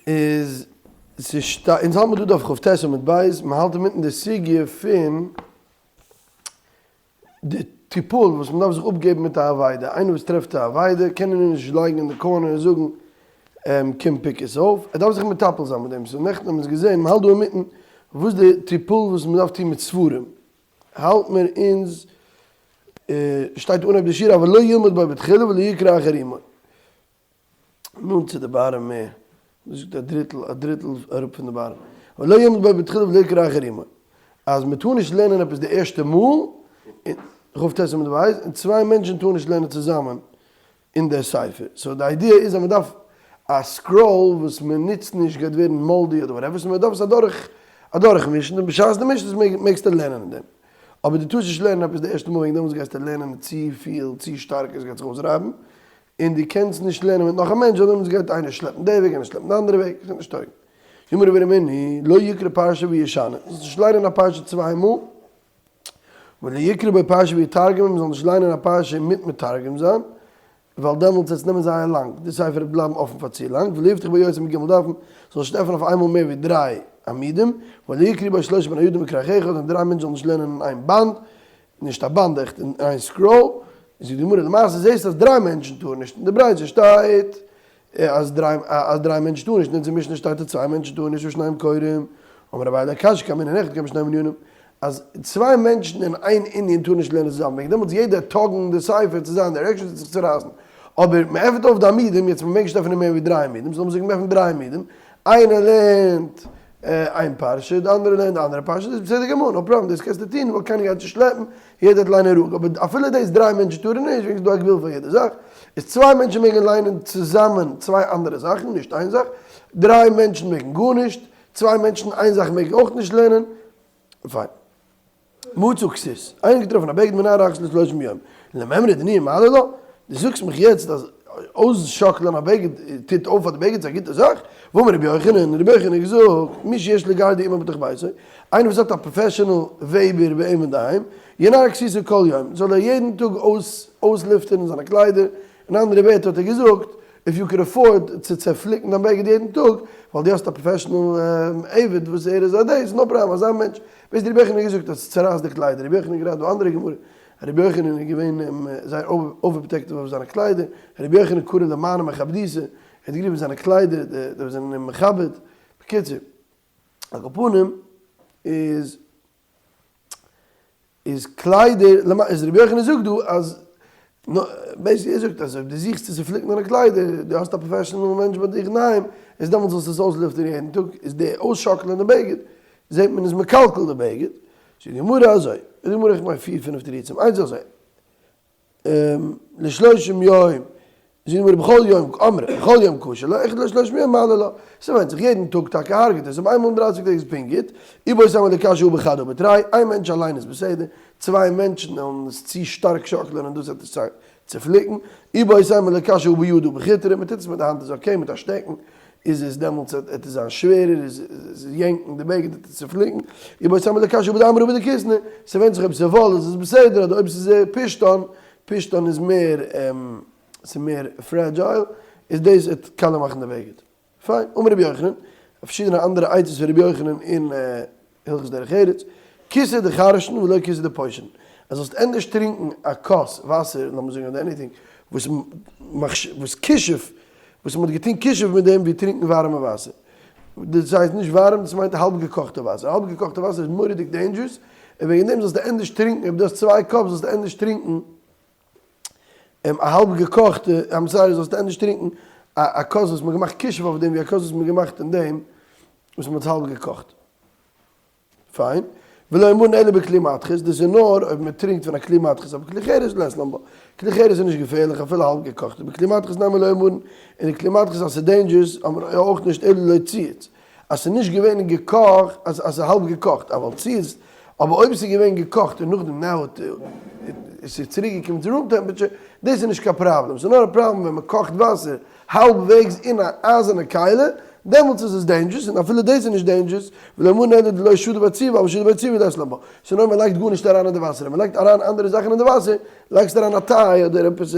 איז ס'שטייט, אונז האלט מיר דא דף כ"ט עמוד ב', מ'האלט אינמיטן די סוגיא פון די טיפול וואס מ'דארף זיך אפגעבן מיט א אבידה, איינער וואס טרעפט א אבידה קען ער נישט לייגן אין די corner און זאגן קום pick עס אויף, ער דארף זיך מטפל זיין מיט דעם, so נעכטן האבן אונז געזען, מ'האלט דא אינמיטן וואס די טיפול וואס מ'דארף טון מיט ספרים, האלט מיר אונז, שטייט אנהייב די שורה אבל לא ילמד בו בתחילה ולא יקרא אחר אמו. נאנט צו די bottom מער, דאס זאגט א דריטל, א דריטל אראפ פון די bottom. ולא ילמד בו בתחילה ולא יקרא אחר אמו. אז מען טאר נישט לערנען עפעס די ערשטע מאל, און כ"ט עמוד ב', און צוויי מענטשן טארן נישט לערנען צוזאמען אין דער ספר. so די idea איז אז מען דארף א scroll וואס מען נוצט נישט גייט ווערן moldy אדער whatever, so מען דארף עס אדורך אדורכמישן, און בשעת די מישט עס מעגסטו לערנען אין דעם. אבער דו טארסט נישט לערנען עפעס די ערשטע מאל וועגן דעמאלטס גייסטו לערנען צופיל, צו שטארק, עס גייט זיך אויסרייבן, און דו קענסט נישט לערנען מיט נאך א מענטש ווייל דעמאלטס גייט איינער שלעפן די וועג איינער שלעפן די אנדערע וועג, עס וועט נישט טויגן. אמר רבי מני, לא יקרא פרשה וישנה, זאלסט נישט ליינען א פרשה צוויי מאל, ולא יקרא בו פרשה ויתרגם, מען זאל נישט ליינען א פרשה און מיט מתרגם זיין, ווייל דעמאלטס וועט עס נעמען זייער לאנג, די ספר וועט בלייבן אפן פאר צו לאנג, ולא יפתח בו יותר מג' דפים, זאל נישט עפענען אויף איינמאל מער ווי דריי עמודים, ולא יקרא בו שלושה בני אדם בכרך אחד, און דריי מענטשן זאלן נישט לערנען אין איין באנד, נישט א באנד עכט אין איין scroll, זאגט די גמרא למעשה זעסט אז דריי מענטשן טארן נישט, אין די ברייתא שטייט אז דריי אז דריי מענטשן טארן נישט, אין אונזער משנה שטייט אז צוויי מענטשן טארן נישט ושניים קוראים, אמר אביי לא קשיא קמין אחד קמי שני מנינים, אז צוויי מענטשן אין איין ענין טארן נישט לערנען צוזאמען, וועגן דעמאלטס יעדער tug ן די ספר צו זיין direction וועט זיך צורייסן, אבער מען עפנט אויף די עמודים, יעצט מען מעג נישט עפענען מער ווי דריי עמודים, זאל מען זאגן מען עפנט דריי עמודים, איינער לערנט איין פרשה, די אנדערע לערנט די אנדערע פרשה, דאס איז בסדר גמור, no problem, דאס קענסטו טון ווייל קיינער גייט נישט שלעפן, יעדער וועט ליינען רואיג, אבער אפילו דאס דריי מענטשן טארן נישט, וועגן ס'איז דא א גבול פאר יעדע זאך, איז צוויי מענטשן מעגן ליינען צוזאמען צוויי אנדערע זאכן, נישט איין זאך, דריי מענטשן מעגן גארנישט, צוויי מענטשן איין זאך מעגן אויך נישט לערנען, פיין. מצא כסות, איינער געטראפן א בגד מנער אחת לשלושים יום, למימרא דניעור מעלי לה, דו זאגסט מיך יעצט אז אויסשאקלען א בגד טוט אויף פאר די בגד איז א גוטע זאך? ואמר רבי יוחנן, רבי יוחנן האט געזאגט, מי שיש לו גרדי עמו בתוך ביתו, איינער וואס האט א professional וועבער ביי אים אינדערהיים, ינער כסותו כל יום, זאל ער יעדן טאג אויסלופטערן זיינע קליידער, אין אנדערע ווערטער האט ער געזאגט, if you could afford צו צעפליקן דיין בגד יעדן טאג, ווייל דו האסט א professional עבד וואס ער איז א דאס, no problem, אזא מענטש, ביז רבי יוחנן האט געזאגט אז ס'צערייסט די קליידער, רבי יוחנן גראדע דא אנדערע גמרא, רבי יוחנן איז געווען זייער overprotective אויף זיינע קליידער, רבי יוחנן קרא למאני מכבדתיה, ער האט גערופן זיינע קליידער די וואס זענען אים מכבד, בקיצור, על כל פנים איז איז קליידער, איז רבי יוחנן זאגט דא אז, basically ער זאגט אז אויב דו זוכסט צו צופליקן דיינע קליידער, דו האסט א professional מענטש ביי דיך אינדערהיים, איז דעמאלטס זאלסטו עס אויסלופטערן יעדן טאג, איז די אויסשאקלען די בגד, זעט מען איז מקלקל די בגד, זאגט די גמרא אזוי, זאגט די גמרא איך מיין פיר פינף תירוצים, איינס איז אזוי, לשלושים יום, זאגט די גמרא בכל יום, אמרי, בכל יום קשה לו, אחד לשלושים יום מעלי לה, ס'ווענדט זיך, יעדן טאג טאקע הרג'ט עס, אבער איינמאל אין דרייסיג טעג איז פונקט גוט, איבעית אימא לא קשיא הא בחד הא בתרי, איין מענטש אליין איז בסדר, צוויי מענטשן וועלן עס צו שטארק שאקלען און דאס וועט עס צופליקן, איבעית אימא לא קשיא הא בידא הא בחוטרא, מ'טוט עס מיט די האנט איז okay, מיט א שטעקן איז עס דעמאלטס וועט עס זיין שווערער, איז יענקן די בגד וועט עס צופליקן, איבעית אימא לא קשיא הא בדעמרא הא בדכיסנא, ס'ווענדט זיך אויב ס'איז וואל איז עס בסדר אדער אויב ס'איז פשתן, פשתן איז מער ס'איז מער fragile, איז דאס וועט קאלע מאכן די בגד. פיין, אמר רבי יוחנן, פארשידענע אנדערע עצות פון רבי יוחנן אין הלכות דרך ארץ, כסא דחרשן ולא כסא דפושן, אז זאלסט ענדערש טרינקן א כוס וואסער, לאמיר זאגן אדער anything, וואס וואס כישוף, וואס מען האט געטון כישוף מיט דעם, ווי טרינקן ווארעמע וואסער. דאס הייסט נישט ווארעם, דאס מיינט האלב געקאכטע וואסער. האלב געקאכטע וואסער איז מורא'דיג dangerous, און וועגן דעם זאלסטו ענדערש טרינקן, אויב דו האסט צוויי cups זאלסטו ענדערש טרינקן א האלב געקאכטע, I'm sorry, זאלסטו ענדערש טרינקן א כוס וואס מ'האט געמאכט כישוף אויף דעם ווי א כוס וואס מ'האט געמאכט אין דעם וואס מ'האט האלב געקאכט. פיין. ולא אמרן אלא בכלי מתכות, דאס איז נאר אויב מ'טרינקט פון א כלי מתכות, אבער כלי חרס לית לן בה. כלי חרס איז נישט געפערליך אפילו האלב געקאכט, ובכלי מתכות נמי לא אמרן, און די כלי מתכות אז ס'איז dangerous האט מען אויך נישט אלא לא ציץ. אז ס'איז נישט געווען געקאכט, אז ס'איז האלב געקאכט, אבל ציץ, אבער אויב ס'איז געווען געקאכט און נאכדעם now עס איז צוריק געקומען צו room temperature, דאס איז נישט קיין פראבלעם, ס'איז נאר א פראבלעם ווען מ'קאכט וואסער האלב וועגס אין א אייזערנע כלי, דעמאלטס איז עס dangerous, און אפילו דאס איז נישט dangerous, ולא אמרן אלא דלא שדי ביה ציבי, אבל שדי ביה ציבי לית לן בה, ס'איז נאר מ'לייגט גארנישט אריין אין די וואסער, ווען מ'לייגט אריין אנדערע זאכן אין די וואסער, לייגסט אריין א טיי אדער עפעס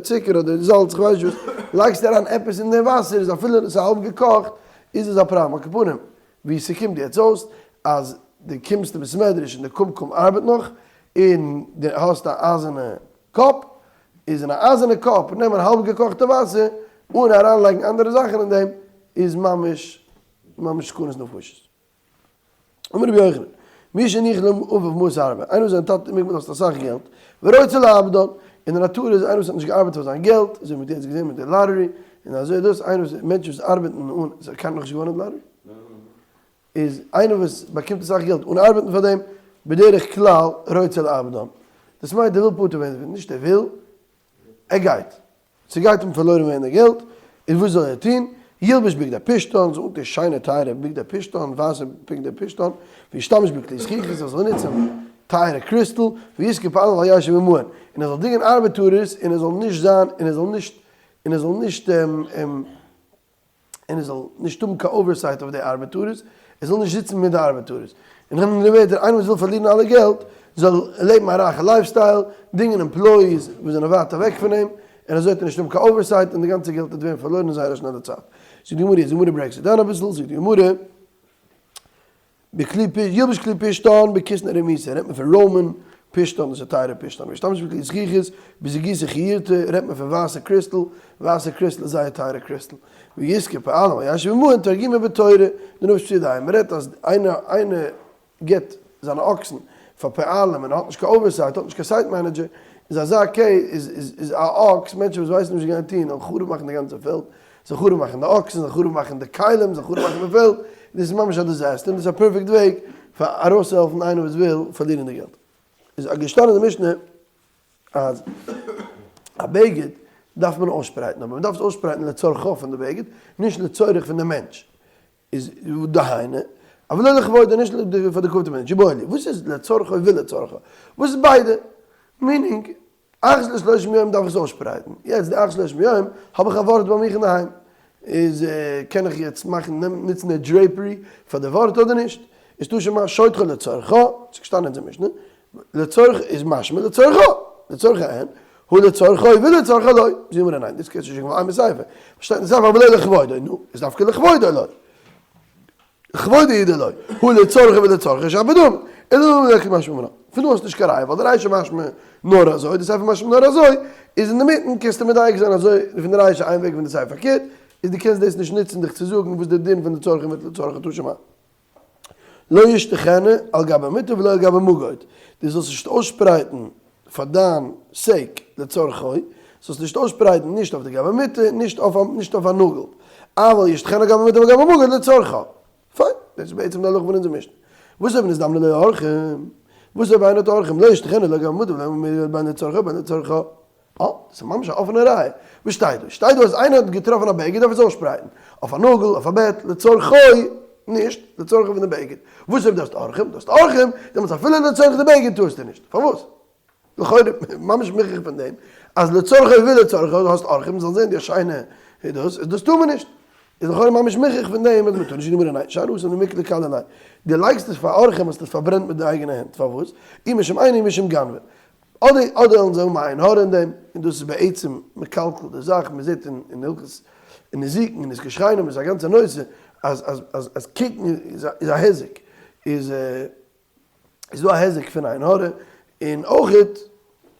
צוקער אדער זאלץ כ'ווייס נישט וואס, לייגסט אריין עפעס אין די וואסער איז אפילו ס'איז האלב געקאכט. איז עס א פראבלעם. על כל פנים, ווי ס'קומט יעצט אויס, אז דו קומסט אין בית מדרש און די קומקום ארבעט נאך, און דו האסט א אייזערנע קאפ, איז אין א אייזערנע קאפ נעמען האלב געקאכטע וואסער אן אריינלייגן אנדערע זאכן אין דעם, איז ממש ממש סכנת נפשות. אמר רבי יוחנן, מי שהניח לאביו מעות הרבה, איינער וואס זיין טאטע האט אים איבערגעלאזט אסאך געלט, ורוצה לאבדן, און די נאטור איז איינער וואס האט נישט געארבעט פאר זיין געלט, אזוי ווי מ'האט יעצט געזען מיט די לאטערי, און אזוי דאס, איינער וואס, מענטשן וואס ארבעטן אן, ס'האט קיינער נאכנישט געוואונען די לאטערי? איז איינער וואס באקומט אסאך געלט אן ארבעטן פאר דעם, בדרך כלל רוצה לאבדן, דאס מיינט ער וויל פטור ווערן דערפון, נישט ער וויל, ער גייט. ס'גייט אים פארלוירן ווערן די געלט, איז וואס זאל ער טון? ילבש בגדי פשתן, זאל אנטון שיינע טייערע בגדי פשתן, ווייסע בגדי פשתן, וישתמש בכלי זכוכית, ער זאל נוצן טייערע קריסטל, וישכור פועלים ואל ישב עמהן, און ער זאל דינגען ארבעטארערס, און ער זאל נישט זיין, און ער זאל נישט, און ער זאל נישט. און ער זאל נישט האבן קיין oversight אויף די ארבעטארערס, ער זאל נישט זיצן מיט די ארבעטארערס. אין אנדערע ווערטער, איינער וואס וויל פארלירן אלע געלט, זאל לעבן א רייכע lifestyle, דינגען employees וואס זענען ווייט אוועק פון אים, און אזוי וועט ער נישט האבן קיין oversight און די גאנצע געלט וועט ווערן פארלוירן אין זייער א שנעלע צייט. זאגט די גמרא, יעצט די גמרא breaks it down אביסל, זאגט די גמרא, בכלי פ ילבש כלי פשתן בכיסנא רמייתא רעדט מען פון Roman פשתן דאס איז טייערע פשתן וישתמש בכלי זכוכית בזיגיתא כיורתא רעדט מען פון ווייסע קריסטל ווייסע קריסטל איז זייער טייערע קריסטל וישכור פועלים ואל ישב עמהן תרגומא בתורה דנפש פסידיים מען רעדט אז איינער איינער גיבט זיינע אקסן פאר פועלים און ער האט נישט קיין oversight האט נישט קיין site manager איז אזא קעי איז איז איז א אקס מענטשן וואס ווייסן נישט וואס זיי גייען טון און חרוב מאכן די גאנצע פעלד זיי חרוב מאכן די אקסן, זיי חרוב מאכן די כלים, זיי חרוב מאכן די פעלד, דאס איז ממש א disaster, און דאס איז א perfect וועג פאר ארויסצוהעלפן איינער וואס וויל פארלירן די געלט. איז געשטאנען אין די משנה אז א בגד דארף מען אויסשפרייטן, אבער מען דארף עס אויסשפרייטן לצרכו פון די בגד, נישט לצורך פון די מענטש. איז דהיינו, אבל לא לכבודו, נישט פאר די כבוד פון מענטש, איבעיא להו, וואס איז לצרכו ולצרכה? וואס איז ביידע? meaning, אחת לשלושים יום דארף איך עס אויסשפרייטן, יעצט די אחת לשלושים יום האב איך א ווארט ביי מיך אינדערהיים, איז קען איך יעצט מאכן נוצן די drapery פאר די ווארט אדער נישט? איז תא שמע שוטחו לצרכו, ס'איז געשטאנען אין אונזער משנה, לצורך איז משמע לצרכו, לצרכו אין, הא לצרכו ולצרכו לא, זאגט גמרא ניין, דאס קענסטו נישט זאגן ווייל אימא סיפא, שטייט אין סיפא אבל לא לכבודו, נו, איז דווקא לכבודו לא. לכבודו הוא דלא, הא לצרכו ולצרכו שפיר דמי, אלא לאו דקא משמע לן. פון דא האסטו נישט קיין ראיה, ווייל די רישא משמע נאר אזוי, די סיפא משמע נאר אזוי, איז אינדערמיטן קענסטו מדייק זיין אזוי פון די רישא איין וועג פון די סיפא פארקערט, איז דו קענסט דאס נישט נוצן דיך צו זאגן וואס די דין פון לצרכו מיט לצרכו תא שמע. לא ישטחנה על גבי מיטה ולא על גבי מגוד, דו זאלסט נישט אויסשפרייטן פאר דיין sake לצרכו, זאלסט נישט אויסשפרייטן נישט אויף די גבי מיטה, נישט אויף נישט אויף א נאגל, אבל ישטחנה על גבי מיטה ועל גבי מגוד לצרכו. פיין, דאס איז בעצם די הלכה פון אונזער משנה. וואס אויב נזדמנו לו אורחים? וואס אויב איינער האט אורחים? לא ישטחנה לא על גבי מיטה ולא על גבי מגוד בין לצרכו בין לצרכו. אה, דאס איז ממש א אפענע ראיה. וואס שטייט דא? שטייט דא אז איינער האט געטראפן א בגד דארף עס אויסשפרייטן. אויף א נאגל, אויף א בעט, לצרכו, נישט, לצרכו פון די בגד. וואס אויב דו האסט אורחים? דו האסט אורחים, דעמאלטס אפילו לצורך די בגד טארסטו נישט. פארוואס? לכאורה ממש מוכרח פון דעם אז לצרכו ולצרכו, דו האסט אורחים, זאלן זען די שיינע דאס, דאס טאר מען נישט. איז לכאורה ממש מוכרח פון דעם אז מען טאר נישט. זאגט די גמרא ניין, שאני התם דמיקלע קלא עליה. דו לייגסט עס פאר אורחים האסטו עס פארברענט מיט די אייגענע הענט. פארוואס? אי משום עינא אי משום גנבא. אדער אדער וועלן זיי האבן א עין הרע אין דעם, און דאס איז בעצם מקלקל די זאך, מען זעט אין אין הלכות אין נזיקין און נזקי שכנים איז א גאנצע נושא אז אז אז אז קוקן איז א איז א היזק, איז איז דא א היזק פון עין הרע, און אויכעט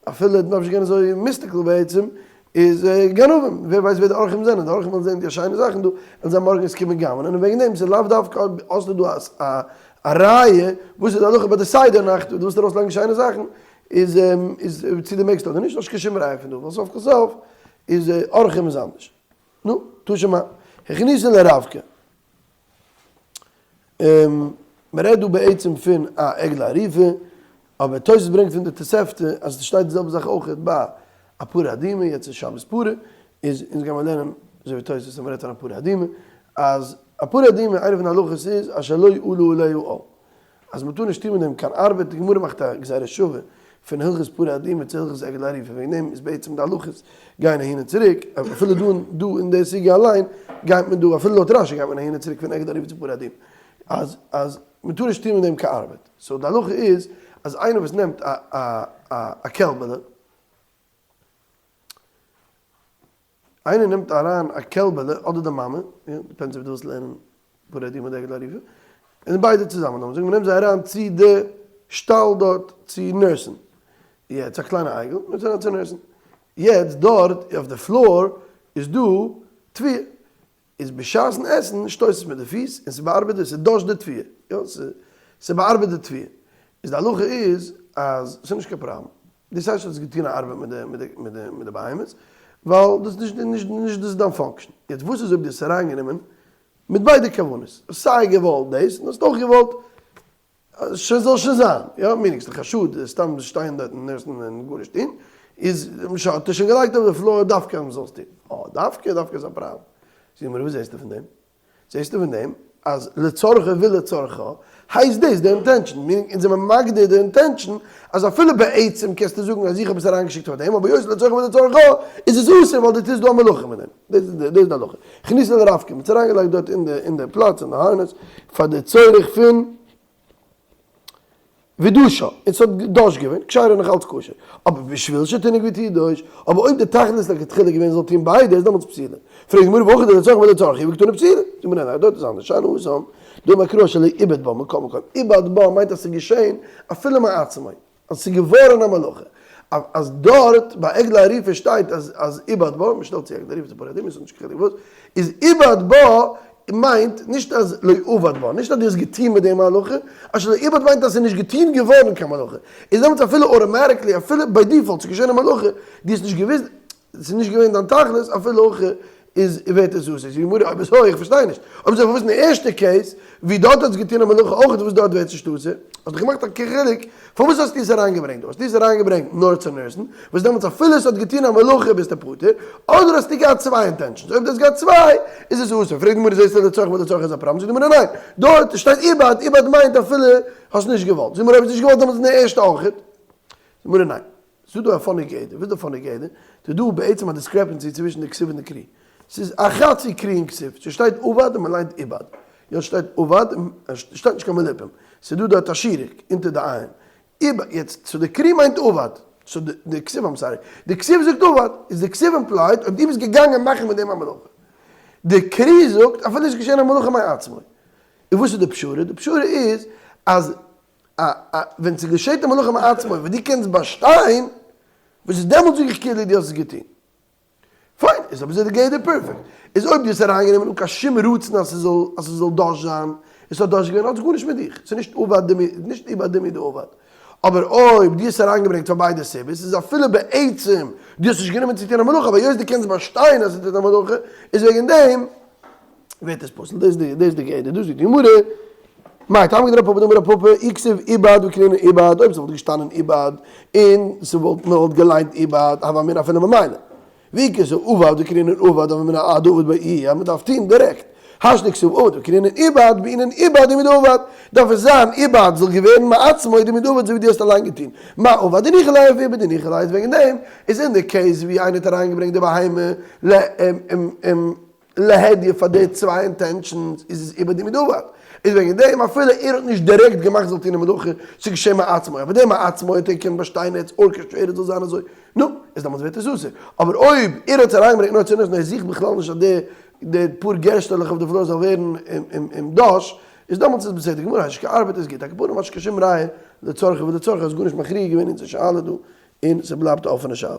אפילו דארף נישט גיין אזוי mystical בעצם, איז גנבים, ווער ווייסט ווער די אורחים זענען, די אורחים וועלן זען די שיינע זאכן דא, וועלן זיי מארגן עס קומען גנב'נען, און וועגן דעם ס'איז לאו דווקא אויב האסטו דא א א ראיה וואס איז די הלכה ביי די סדר נאכט וואס דו ווילסט ארויס לייגן שיינע זאכן, איז איז צו דו מעגסט אדער נישט, האסט קיין שום ראיה פון דא, ווייל סוף כל סוף איז אורחים איז אנדערש. נו, תא שמע, הכניסו לרבקה. מען רעדט דא בעצם פון א עגלה ערופה, אבער תוס' ברענגט פון די תוספתא אז עס שטייט די זעלבע זאך אויך ביי א פרה אדומה, יעצט איז שבת פרה, איז אונז גיימער לערנען אזוי ווי תוס' אז מען רעדט פון א פרה אדומה, אז א פרה אדומה איינע פון די הלכות איז אז שלא עלה עליה עול, אז מען טאר נישט טון מיט דעם קיין ארבעט, די גמרא מאכט א גזירה שווה פון הלכות פרה אדומה צו הלכות עגלה ערופה, וועגן דעם איז בעצם די הלכות גייען אהין און צוריק, אפילו דא דא אין די סוגיא אליין גייט מען דא, אפילו לויט רשי גייט מען אהין און צוריק פון עגלה ערופה צו פרה אדומה, אז אז מען טאר נישט טון מיט דעם קיין ארבעט, so די הלכה איז אז איינער וואס נעמט א א א קעלבעלע, איינער נעמט אריין א קעלבעלע אדער די מאמע, depends אויב דו ווילסט לערנען. פרה אדומה די עגלה ערופה, און ביידע צוזאמען, לאמיר זאגן מ'נעמט זיי אריין צו די שטאל דארט צו nurse ן, יעצט א קליינע עגל, מ'נעמט זיי אריין צו nurse ן, יעצט דארט אויף די floor איז דא תבואה, איז בשעת'ן עסן שטויסט עס מיט די פיס און ס'באארבעט די, ס'דאשט די תבואה, יא, ס'באארבעט די תבואה, איז די הלכה איז אז ס'איז נישט קיין פראבלעם, דאס הייסט נישט אז האסט געטון א ארבעט מיט די מיט די מיט די מיט די בהמות, ווייל דאס איז נישט נישט דאס איז דיין function, יעצט וואס איז אויב דו האסט אריינגענומען מיט ביידע כוונות, האסט סיי געוואלט דאס און האסט אויך געוואלט שוין זאל שוין זיין, יא, meaning ס'דאך א שאד סתם שטיין דארט און nurse ן און גארנישט טון, איז האט ער שוין געלייגט אויף די floor דווקא אז מ'זאל עס טון, אה דווקא דווקא איז א פראבלעם, זאג מיר וואס זעסטו פון דעם? זעסטו פון דעם אז לצרכו ולצרכה הייסט דאס די intention, meaning אונז זעמיר מגדיר די intention אז אפילו בעצם קענסטו זאגן אז איך האב עס אריינגעשיקט פאר דעם אבער היות לצרכו ולצרכה איז עס אסור ווייל דו טוסט דא א מלאכה מיט דעם, דאס איז די הלכה. הכניסה לרפקן, מ'האט עס אריינגעלייגט דארט אין די פלאץ אין די harness פאר די צורך פון ודשה, און ס'האט דש געווען, כשרה נאך אלץ כשר, אבער בשביל שתינק ותדוש, אבער אויב די תכלית לכתחילה איז געווען זאל טון ביידע איז דעמאלטס פסולה. פרעגט די גמרא והכא דלצרכו ולצרכה הוא וקתני פסולה? זאגט מען ניין דארט איז אנדערש, שאני התם דאמר קרא שלא עיבד בה מכל מקום, עיבד בה מיינט אז ס'איז געשען אפילו מעצמו, אז ס'איז געווארן א מלאכה, אז דארט ביי עגלה ערופה שטייט אז אז עיבד בה, מ'שטעלט צו עגלה ערופה צו פרה אדומה ס'איז נישט קיין חילוק וואס, איז עיבד בה מיינט נישט אז לא עבד בה, נישט אז דו האסט געטון מיט דעם מלאכה, אז שלא עיבד מיינט אז ס'איז נישט געטון געווארן קיין מלאכה, איז דעמאלטס אפילו automatically, אפילו by default ס'איז געשען א מלאכה, דו האסט נישט געוואוסט, ס'איז נישט געווען דיין תכלית, אפילו הכי איז ווערט עס אסור. זאגט די גמרא, אויב אזוי, איך פארשטיי נישט, אויב אזוי פארוואס אין די ערשטע case ווי דארט האט עס געטון א מלאכה אויך וואס דארט ווערט עס נישט אסור, האסט דאך געמאכט א חילוק, פארוואס האסטו עס אריינגעברענגט דא? האסטו עס אריינגעברענגט נאר צו nurse ן, וואס דעמאלטס אפילו עס האט געטון א מלאכה ביסטו פטור, אדער האסטו געהאט צוויי intentions, אויב דו האסט געהאט צוויי איז עס אסור, פרעגט די גמרא זעסטו לצרכו ולצרכה איז א פראבלעם, זאגט די גמרא ניין, דארט שטייט עיבד, עיבד מיינט אפילו האסט נישט געוואלט, זאגט די גמרא אויב האסט נישט געוואלט דעמאלטס אין די ערשטע אויך, זאגט די גמרא ניין. ס'איז דא א funny גדר, וואס איז די funny גדר? ס'איז דא בעצם א discrepancy צווישן די כתיב און די קרי. ס'איז א חצי קרי און כתיב. ס'שטייט עבד און מ'ליינט עיבד. יא ס'שטייט עבד און ס'שטייט נישט קיין מלאפום. ס'איז דא דארט א שירוק אונטער די עין. עיבד, יעצט so די קרי מיינט עבד. so די כתיב, I'm sorry. די כתיב זאגט עבד. איז די כתיב implied אויב דו ביסט געגאנגען מאכן מיט דעם א מלאכה. די קרי זאגט אפילו ס'איז געשען א מלאכה מעצמו. און וואס איז די פשרה? די פשרה איז אז א א ווען ס'געשעט א מלאכה מעצמו וואס דו קענסט באשטיין, וואס איז דעמאלטס זאג איך כאילו דו האסט עס געטון. פיין, איז אבער די גדר perfect. איז אויב דו האסט אריינגענומען אן קיין שום רצון אז ס'זאל אז ס'זאל דש זיין, און ס'האט דש געווען, האט עס גארנישט מיט דיך, ס'איז נישט עבד דמי, נישט עיבד דמי דעבד. אבער אויב דו האסט אריינגעברענגט פאר ביידע סיבות, איז אפילו בעצם דו האסט נישט גענומען צו טון א מלאכה, אבער היות דו קענסט באשטיין אז ס'טוט א מלאכה, איז וועגן דעם ווערט עס פסול, דאס איז די גדר, דאס זאגט די גמרא, מאי טעמא כדרב פפא דאמר רב פפא אי כתיב עיבד וקרינן עיבד, אויב ס'וואלט געשטאנען עיבד און ס'וואלט מ'וואלט געליינט עיבד הוה אמינא אפילו ממילא, ואי כתיב עבד וקרינן עבד הוה אמינא אדעבד ביה איהו אז מ'דארף טון דירעקט, השתא כתיב עבד וקרינן עיבד בעינן עיבד דמדעבד, דארף עס זיין עיבד זאל געווערן מעצמו דמדעבד אזוי ווי דו האסט אליין געטון, מה עבד ניחא ליה אף עיבד ניחא ליה איז וועגן דעם איז אין די case ווי איינער האט אריינגעברענגט די בהמה ל ע להדיא פאר די צוויי intentions איז עס עיבד דמדעבד, איז וועגן דעם אפילו ער האט נישט דירעקט געמאכט זאל טון די מלאכה, ס'איז געשען מעצמו, אבער דער מעצמו האט ער געקענט באשטיין ער האט עס orchestrated זאל זיין אזוי, נו, איז דעמאלטס ווערט עס אסור, אבער אויב ער האט עס אריינגעברענגט נאר צו נוצן ער זוכט בכלל נישט אז די די פאר גערשטעלעך אויף די floor זאל ווערן אים דש, איז דעמאלטס איז בסדר גמור, הייסט נישט קיין ארבעט איז גוט, על כל פנים האט נישט קיין שום ראיה לצרכו ולצרכה איז גארנישט מכריע געווען אונזער שאלה דא, און ס'בלייבט א אפענע שאלה.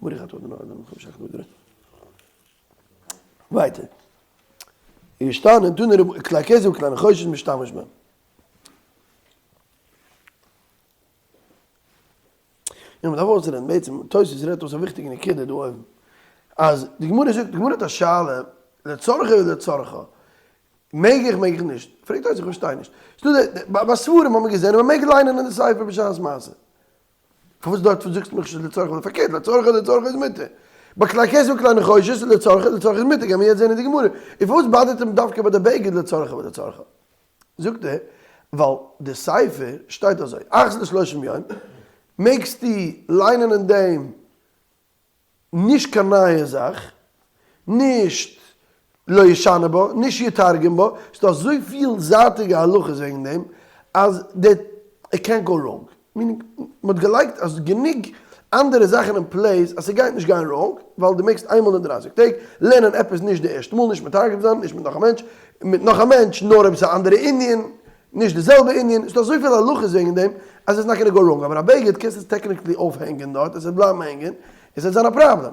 ברוך אתה אדוני העולם חמשך נדרי. ווייטער. איז געשטאנען תנא רב כלי כסף וכלי נחושת משתמש בהם. און מ'דארף אויסרעדן בעצם, תוס' רעדט אויס א וויכטיגע נקודה דא אויבן, אז די גמרא זאגט, די גמרא האט א שאלה, לצרכו ולצרכה, מעג איך מעג איך נישט? פרעגט תוס' איך פארשטיי נישט. ס'דא די, ביי ספרים האט מען געזען אז מ'מעג ליינען אין די ספר בשעת מעשה. פארוואס דארט זאגסטו מיך נישט לצרכו ווייל פארקערט לצרכו לצרכו איז מותר. ביי כלי כסף וכלי נחושת איז לצרכו לצרכו איז מותר גיימיר יעצט זעהן אין די גמרא. און פארוואס באדערט אים דווקא ביי די בגד לצרכו ולצרכה? זאגט ער ווייל די ספר שטייט אזוי אחת לשלושים יום מעגסטו ליינען אין דעם נישט קיין נייע זאך, נישט לא ישנה בה, נישט יתרגם בה, ס'דא אזויפיל זייטיגע הלכות וועגן דעם, אז די, איט קענט גאו ראנג, meaning מ'האט געלייגט אז גענוג. אנדערע זאכן אין place אז ס'גייט נישט גיין wrong, ווייל דו מעגסט איינמאל אין דרייסיג טעג לערנען עפעס נישט די ערשטע מאל, נישט מתרגם זיין, נישט מיט נאך א מענטש, מיט נאך א מענטש נאר אויב ס'איז א אנדערע ענין, נישט די זעלבע ענין, ס'דא אזויפיל הלכות וועגן דעם אז it's not gonna go wrong, אבער א בגד קענסטו עס technically אויפהענגען דארט, עס וועט בלייבן הענגען, און ס'וועט זיין א פראבלעם.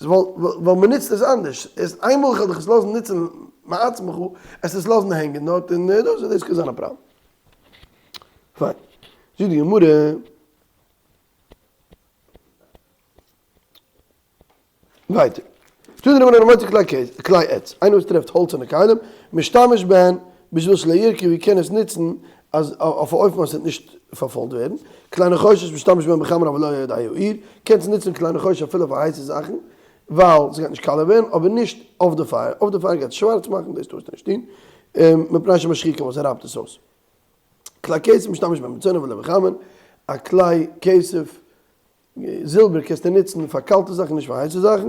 ווייל מ'נוצט עס אנדערש, עס איינמאל איך וועל דיך עס לאזן נוצן מעצמך, עס עס לאזן הענגען דארט און דאס דאס קען זיין א פראבלעם. פיין. זאגט די גמרא. ווייטער. תנו רבנן המוצא כלי עץ, איינער וואס טרעפט האלצערנע כלים, משתמש בהן בשביל שלא ירקבו קען עס נוצן אז אויף א אופן אז עס וועט נישט פארפוילט ווערן, כלי נחושת משתמש בהן בחמין אבל לא על ידי האור, קענסט נוצן כלי נחושת אפילו פאר הייסע זאכן, ווייל עס גייט נישט קאלע ווערן, אבער נישט אויף די פייער, אויף די פייער גייט עס שווארץ מאכן, דאס טארסטו נישט טון, מפני שמשחיקן ווייל עס רייבט עס אויס. כלי כסף משתמש בהן בצונן ולא בחמין, א כלי כסף זילבער קענסטו נוצן פאר קאלטע זאכן נישט פאר הייסע זאכן,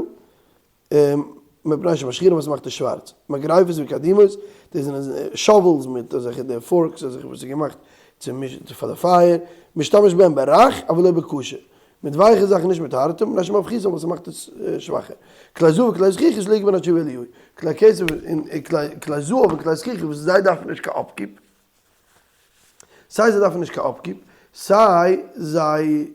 מפני שמשחירין וואס מאכט עס שווארץ, מגרפות וקדימות, דאס זענען shovels מיט אזעלכע די forks אזעלכע וואס איז געמאכט צו מישן פאר די פייער, משתמש בהם ברך אבל לא בקשה, מיט ווייכע זאכן נישט מיט הארטע, מפני שמפחיתן וואס מאכט עס שוואכער, כלי זהב וכלי זכוכית לא יגע בהן עד שיבא אליהו, כלי כסף און כלי זהב און כלי זכוכית וואס זיי דארפן נישט קיין upkeep, סיי זיי דארפן נישט קיין upkeep, סיי זיי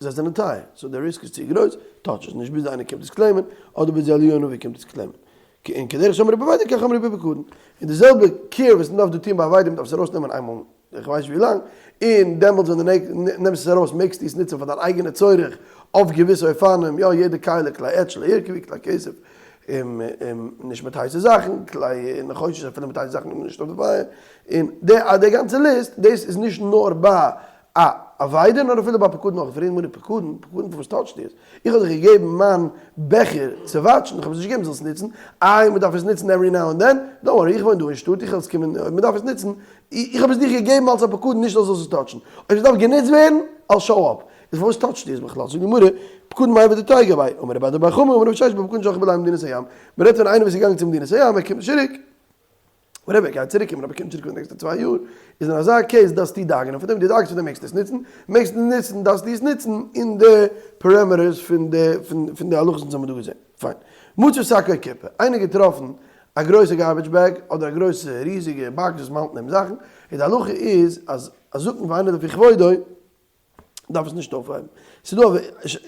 זיי זענען טייער, so די risk איז צו גרויס, touch עס נישט ביז איינער קומט עס claim ען, אדער ביז אליהו הנביא קומט עס claim ען. און כדרך שאמרו באבידה כך אמרו בפקדון. און די זעלבע care וואס מ'דארף דא טון ביי אבידה, מ'דארף עס ארויסנעמען איינמאל איך ווייס נישט ווי לאנג, און דעמאלטס ווען דו נעמסט עס ארויס מעגסטו עס נוצן פאר דיין אייגענע צורך אויף געוויסע אופנים, יא יעדע כלי, כלי עץ שלא ירקבו, כלי כסף, נישט מיט הייסע זאכן, כלי נחושת אפילו מיט הייסע זאכן נישט אויף די פייער, און די גאנצע ליסט, דאס איז נישט נאר ביי א אבידה נאר אפילו ביי פקדון אויך, פרעגט די גמרא פקדון, פקדון פארוואס touch סטו עס? איך האב דיך געגעבן מיין בעכער צו וואטשן, איך האב עס נישט געגעבן זאלסט נוצן, איי מען דארף עס נוצן every now and then, don't worry איך וואוין דא אין שטאט איך וועל עס קומען אויב מען דארף עס נוצן, איך האב עס דיך געגעבן אלס א פקדון נישט אז זאלסט עס touch ן, אויב עס דארף גענוצט ווערן, I'll show up, איז פארוואס touch סטו עס בכלל? זאגט די גמרא, פקדון מאי עבידא תיגע ביה, אמר רב אדא בר חמא אמר רב ששת בפקדון שהלכה בלעם למדינת הים, מען רעדט פון איינער וואס איז געגאנגען צו מדינת הים ער קומט נישט צוריק, whatever, גייט צוריק קומען אבער קומט צוריק פון די נעקסטע צוויי יאר, איז אין אזא case דארפסטו דאגה'נען פאר דעם, דו דאגה'סט פאר דעם מעגסטו עס נוצן, מעגסט נוצן דארפסטו עס נוצן אין די parameters פון די פון די הלכות וואס האבן מיר דא געזען. פיין. מצא שק או קופה, איינער געטראפן א גרויסע garbage bag אדער א גרויסע ריזיגע box וואס מ'האלט אין דעם זאכן, און די הלכה איז אז הזקן ואינו לפי כבודו דארף עס נישט אויפהייבן. ס'איז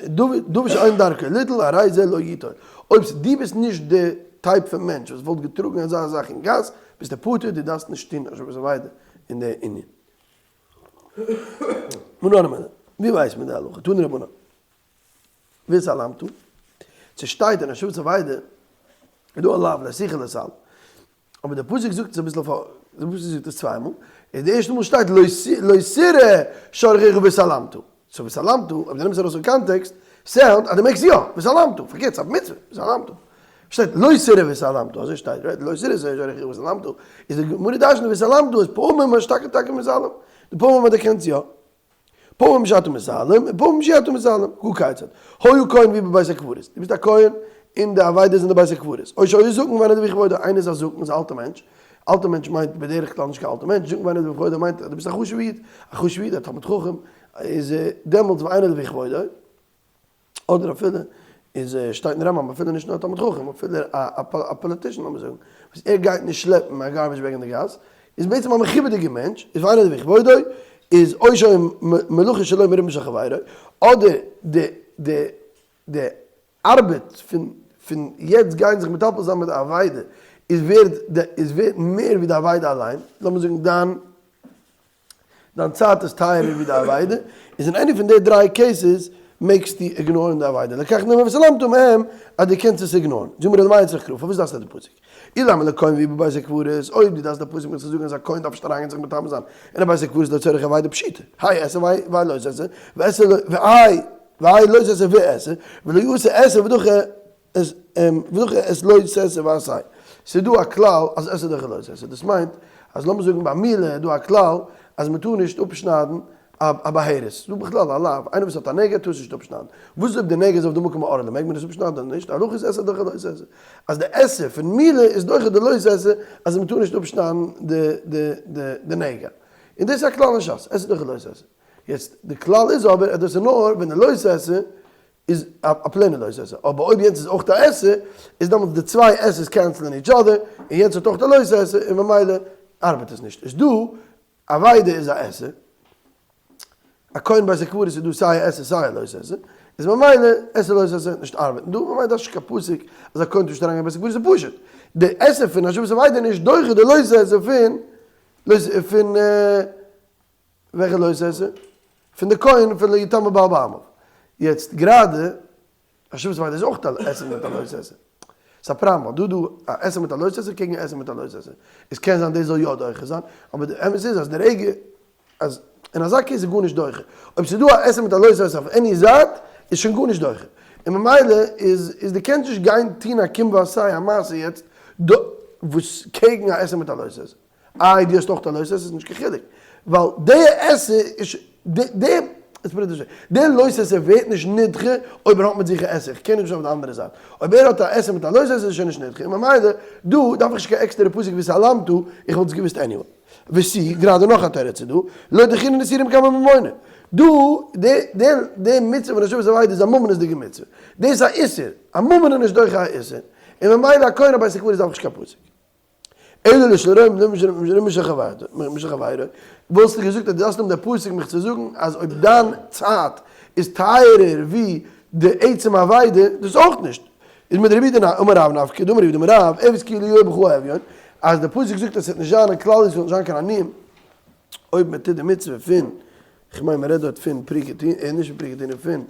דא א דבר שאין דרכו ליטול הרי זה לא יטול. אויב דו ביסט נישט די type פון מענטש וואס וואלט געטראגן אזא זאך אין גאס, ביסטו פטור, דו דארפסט נישט טון השבת אבידה אין די ענין. מנא הני מילי, ווי ווייסט מען די הלכה? תנו רבנן. והתעלמת? ס'שטייט אין השבת אבידה איז דא א לאו לא תוכל להתעלם. אבער דער פסוק זאגט עס אביסל אויף א, דער פסוק זאגט עס צוויי מאל, און די ערשטע מאל שטייט לא תראה שור אחיך והתעלמת, so והתעלמת, אויב דו נעמסט ארויס פון קאנטעקסט, sound אז דו מעגסט יא, והתעלמת, פארקערט ס'איז א מצוה, והתעלמת. שטייט לא תראה והתעלמת, אזוי שטייט, right? לא תראה שור אחיך והתעלמת, איז די גמרא דרש'נט והתעלמת איז פעמים אז טאקע מתעלם, די פעמים אז דו קענסט יא. פעמים שאתה מתעלם און פעמים שאי אתה מתעלם, הא כיצד? היה כהן והוא בבית הקברות, דו ביסט א כהן און די אבידה איז אין די בית הקברות, או שהיה זקן ואינו לפי כבודו, איינער איז א זקן איז א אלטע מענטש, אלטע מענטש מיינט בדרך כלל נישט קיין אלטע מענטש, זקן ואינו לפי כבודו מיינט אז דו ביסט א חשוב'ע איד, א חשוב'ע איד א תלמיד חכם איז דעמאלטס ואינו לפי כבודו. אדער אפילו איז שטייט אין רמב ם אפילו נישט נאר א תלמיד חכם אפילו א politician לאמיר זאגן וואס ער גייט נישט שלעפן א garbage bag אין די גאס איז בעצם א מכובד'יגער מענטש איז ואינו לפי כבודו איז או שהיו מלאכה שלו מרובה משל חברו אדער די די די ארבעט פון פון יעצט גיין זיך מטפל זיין מיט די אבידה איז ווערד איז ווערד מער ווי די אבידה אליין לאמיר זאגן דיין דיין צייט איז טייערער ווי די אבידה, איז אין any פון די דריי cases מעגסטו ignore ן די אבידה, לכך נאמר והתעלמת מהם אז דו קענסט עס ignore ן, זאג מיר למאי צריך קרא, פארוואס דארפסטו די פסוק? אילימא לכהן והוא בבית הקברות, אויב דו דארפסט די פסוק מיך צו זאגן אז א כהן דארף נישט אריינגיין זיך מטמא זיין אין א בית הקברות לצורך אבידה פשיטא, האי עשה והאי לא תעשה, ועשה והאי והאי לא תעשה ועשה, ולא עשה עשה ודוחה עס ודוחה את לא תעשה ועשה. ס'איז דא א כלל אז עשה דוחה לא תעשה, דאס מיינט אז לאמיר זאגן ביי מילה איז דא א כלל אז מען טאר נישט אפשניידן א בהרת, ס'איז דא בכלל א לאו, איינער וואס האט א נגע טאר עס נישט אפשניידן, וואס איז אויב די נגע איז אויף די מקום הערלה, מעג מען עס אפשניידן אדער נישט, די הלכה איז עשה דוחה לא תעשה, אז די עשה פון מילה איז דוחה די לא תעשה אז מען טאר נישט אפשניידן די נגע, און דאס איז א כלל אין שס, עשה דוחה לא תעשה. יעצט די כלל איז אבער אז דאס איז נאר ווען די לא תעשה איז א plain ע לא תעשה, אבער אויב יענץ איז אויך א עשה, איז דעמאלטס די צוויי עשה'ס cancel ן each other, און יענץ האט אויך א לא תעשה, און ממילא ארבעט עס נישט. איז דא, אבידה איז א עשה, א כהן בית הקברות איז דא סיי א עשה סיי א לא תעשה, איז ממילא עשה לא תעשה וועט נישט ארבעטן דא, ממילא דארפסט נישט קיין פסוק אז א כהן טאר נישט אריינגיין בית הקברות איז פשוט, די עשה פון השבת אבידה איז נישט דוחה די לא תעשה פון פון וועלכע לא תעשה? פון די כהן פון לא יטמא בעל בעמיו. יעצט גראדע, השבת אבידה איז אויך א עשה מיט א לא תעשה. ס'איז א פראבלעם ווייל דא דא א עשה מיט א לא תעשה קעגן א עשה מיט א לא תעשה. עס קען זיין דאס זאל יא דוחה זיין, אבער די אמת איז אז די רגע אז אין אזא case איז גארנישט דוחה. אויב ס'איז דא א עשה מיט א לא תעשה אויף any זייט איז שוין גארנישט דוחה. און ממילא איז איז די קענסט נישט גיין טון א קום ועשה א מעשה יעצט דא וואס קעגן א עשה מיט א לא תעשה. איי דו האסט אויך א לא תעשה, איז נישט קיין חילוק, ווייל די עשה איז די די די לא תעשה ווערט נישט נדחה אויב ער האט מיט זיך א עשה, איך קען נישט אויף די אנדערע זייט, אויב ער האט א עשה מיט א לא תעשה איז עס שוין נישט נדחה, און ממילא דא דארף איך נישט קיין עקסטערע פסוק והתעלמת, איך וואלט עס געוואוסט anyway. וסי, גראדע נאך א תירוץ איז דא, לא דחינן איסורא מקמי ממונא. דא, די די די מצוה פון השבת אבידה איז א ממונות'דיגע מצוה. דאס איז א איסור, א ממון איז נישט דוחה א איסור, און ממילא א כהן א בית הקברות דארף נישט קיין פסוק. אלא לשלום משל חברו, וואלסטו געזאגט אז דו האסט אים די פסוק מיך צו זאגן אז אויב דיין צייט איז טייערער ווי די עצם אבידה, דאס אויך נישט. איז מיט רבי דנא אמר רב נפקא דאמר רבי דאמר רב, עבד כי לא יהיה בך אביון, אז די פסוק זאגט אז ס'וועט נישט זיין אין כלל ישראל נישט זיין קיין עניים אויב מען טוט די מצוה פון, כ'מיין מען רעדט דארט פון פריקה טעינה, נישט פון פריקה טעינה, פון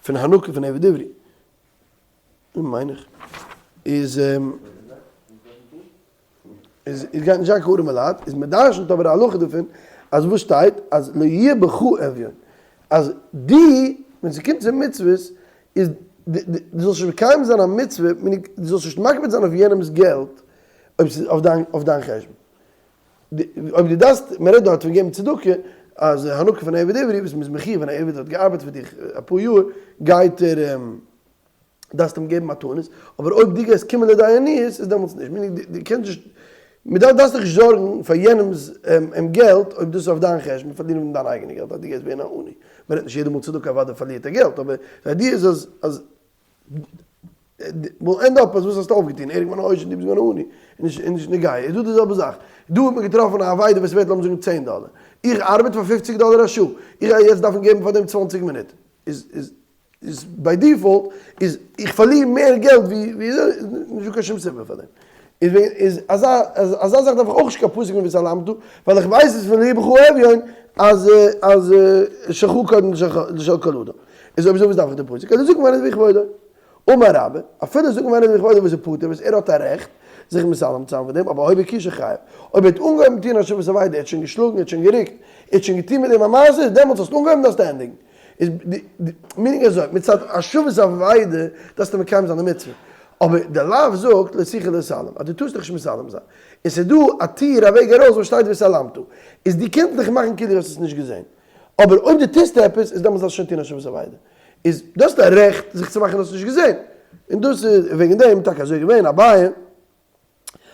פון הענקה פון עבד עברי. מיין איך איז איז איז גייט נישט זיין קיין ארעמע לייט, איז מען דרשנ'ט אבער א הלכה דערפון אז וואס שטייט אז לא יהיה בך אביון, אז די ווען ס'קומט צו מצוות איז די דו זאלסט נישט מקיים זיין א מצוה, דו זאלסט נישט מקפיד זיין אויף יענעמ'ס געלט אויב ס'איז אויף דיין אויף דיין חשבון. אויב דו דארפסט, מען רעדט דארט פון געבן צדקה, אז הענקה פון עבד עברי וואס מ'איז מחיוב ווען א עבד האט געארבעט פאר דיך אפאר יאר גייט ער דארפסט אים געבן מתנות, אבער אויב דו גייסט קומען לידי עניות איז דעמאלטס נישט, meaning דו קענסט נישט, מען דארף דארפסט דיך נישט זארגן פאר יענעמ'ס געלט אויב דאס איז אויף דיין חשבון, פארלירן פון דיין אייגענע געלט אז דו גייסט ווערן א עני, מען רעדט נישט יעדע מאל צדקה אוודאי פארלירט ער געלט, אבער די idea איז אז אז will end up אז וואס האסטו אויפגעטון, ער איז געווארן א עושר דו ביסט געווארן א עני, איז נישט נוגע, איז דא די זעלבע זאך, דא האט מען געטראפן א אבידה וואס ווערט לאמיר זאגן צען דאלער, איך ארבעט פאר פופציג דאלער א שעה, איך גיי יעצט דארפן געבן פאר דעם צוואנציג מינוט, איז איז איז by default איז איך פארליר מער געלט ווי ווי נישט דא קיין שום סיבה פאר דעם. איז וועגן איז אזא אזא זאך דארף איך אויך נישט קיין פסוק פון והתעלמת ווייל איך ווייס עס פון לא יהיה בך אביון אז אז שלך קודם לשל כל אדם. איז אויב אזוי וואס דארף איך די פסוק? אלא זאגן ואין בכבודו. אמר רבה, אפילו זאגן ואין בכבודו וואס איז פטור וואס ער האט א רעכט זיך מתעלם צו זיין פון דעם, אבער אויב הקישו חייב. אויב ער האט אנגעהויבן טון השבת אבידה, ער האט שוין געשלאגן, ער האט שוין גערוקט, ער האט שוין געטון מיט דעם א מעשה, דעמאלטס האסטו אנגעהויבן דארפסטו ענדיגן. איז די meaning אזוי, מצד השבת אבידה דארפסטו מקיים זיין די מצוה, אבער די לאו זאגט לא תוכל להתעלם, אז דו טארסט דיך נישט מתעלם זיין, און ס'איז דא א טיר א וועג ארויס וואס שטייט והתעלמת, איז דו קענסט דיך מאכן כאילו דו האסט עס נישט געזען, אבער אויב דו טוסט עפעס איז דעמאלטס דארפסטו שוין טון השבת אבידה, איז דו האסט א רעכט זיך צו מאכן דו האסט נישט געזען, און דאס איז וועגן דעם טאקע אזוי געווען אביי.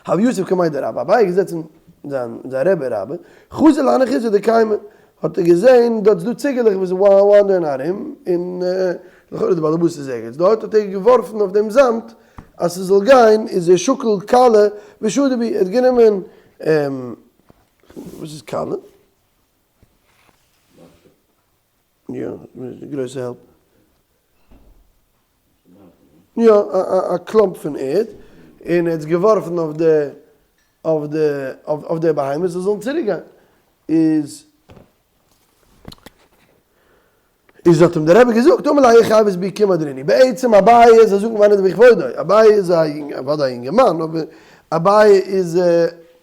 הוה יתיב קמיה דרבה, אביי איז געזעצן זיין זיין רבי רבה, חזא להנהו חיזי דקיימי, האט ער געזען דארט איז דא ציגעלעך וואס וואנדערן ארום, און לכאורה די באלעבאס איז ערגעץ דארט, האט ער געווארפן אויף דעם זאמד אז ס'זאל גיין, איז ער שקל קלא ושדי בהו, ער האט גענומען, וואס איז קלא? יא, גרויסע help. יא, א קלאמפ פון ערד, און ער האט עס געווארפן אויף די, אויף די, אויף די בהמות זיי זאלן צוריק גיין. איז, איז האט אים דער רבי געזאגט, אמר ליה חייבת בי קום הדריני, בעצם אביי איז א זקן ואינו בכבודו, אביי איז א אוודאי א יונגערמאן, אבער אביי איז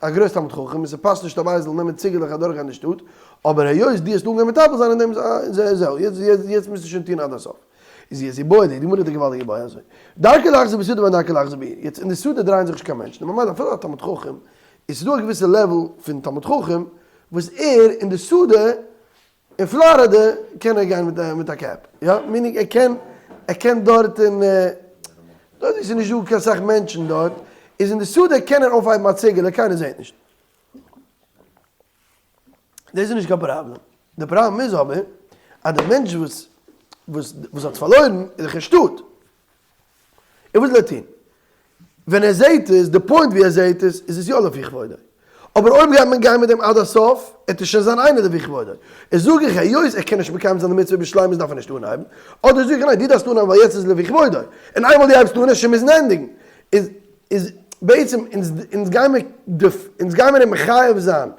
א גרויס תלמיד חכם, און ס'פאסט נישט אביי זאל נעמען ציגעלעך אדורכגיין די שטאט, אבער היות דו האסט אנגעהויבן מטפל זיין אין דעם, זהו, יעצט מוזטו שוין טון עד הסוף. איז יעצט איבעיא די גמרא האט א געוואלדיגע איבעיא אזוי, דרכו לחזור בשדה ואין דרכו לחזור בעיר, יעצט אין די שדה דרייען זיך נישט קיין מענטשן, ממילא אפילו א תלמיד חכם, איז ס'דא א געוויסע level פון תלמיד חכם וואס ער אין די שדה אין פלארידע קען ער גיין מיט א cap, יא, meaning ער קען ער קען דארט אין דארט ווי ס'איז נישט דא קיין סאך מענטשן דארט, איז אין די שדה קען ער אויפהייבן א ציגעלע קיינער זעט נישט. דאס איז נישט קיין פראבלעם. די פראבלעם איז אבער. אז דער מענטש וואס וואס וואס האט פארלוירן איז דאך אין שטאט, און וואס זאל ער טון? ווען ער זעהט עס, די point ווי ער זעהט עס, איז עס יא לפי כבודו. אבער אויב גייט מען גיין מיט דעם עד הסוף, עט עס שוין זיין אינו לפי כבודו. איז זאג איך היות ער קען נישט מקיים זיין די מצוה בשלימות דארף ער נישט אנהייבן, אדער זאג איך ניין דו דארפסט אנהייבן ווייל יעצט איז לפי כבודו, און איינמאל דו הייבסט אן עסט שוין מוזן ענדיגן. איז איז בעצם אונז אונז גיימער אונז גיימער אים מחייב זיין